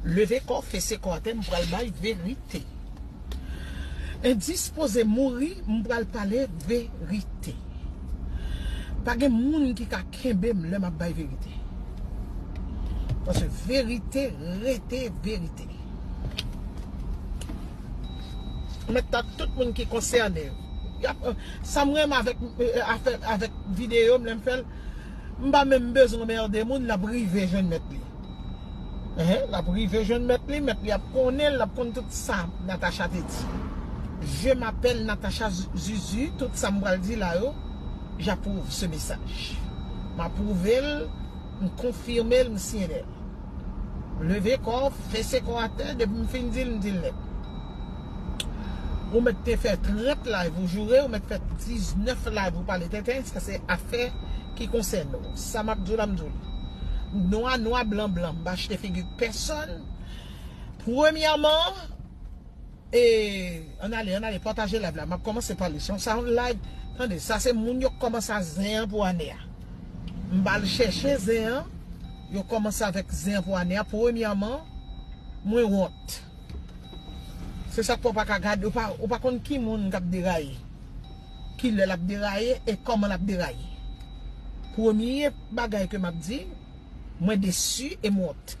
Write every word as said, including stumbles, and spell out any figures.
Leve kò, fese kò atè, m pral bay verite. Endispoze mouri, m pral pale verite. Pa gen moun ki ka kenbe m lè m ap bay verite. Paske verite rete verite. Mèt ta tout moun ki konsène. Y ap, euh, sa m renmen avèk, euh, afè, avèk videyo m, lè m fè l, m pa menm bezwen anmède moun, l ap rive jwenn mèt li. Ehe, l ap rive jwenn mèt li, mèt li ap konnen l, l ap konn tout sa Natacha te di. Je m'appelle Natacha Zu- Zuzu, tout sa m pral di la yo, j'approuve ce message. M apwouve l, m konfime l, m siyen l. Leve kò, fese kò atè, depi m fin di l, m di l nèt. Ou mèt te fè trant live, ou joure, ou mèt fè diznèf live, ou pale tenten, sa se afè ki konsène w. Sa m ap di w la, m di w li. Nwa, nwa, blan, blan, m pa achte figi pèsonn. Premyèman, e, ann ale, ann ale, pataje live la. M ap kòmanse pale. Se yon sound live. Tande, sa se moun yo kòmanse a zen an pou ane a. M pa al chèche zen an. Yo kòmanse avèk zen an pou ane a. Premyèman, mwen wont. Se sa k fè w pa ka gade, ou pa, ou pa konn ki moun k ap deraye. Ki lè l ap deraye e kòman l ap deraye. Premye bagay ke m ap di, mwen desi e m wont.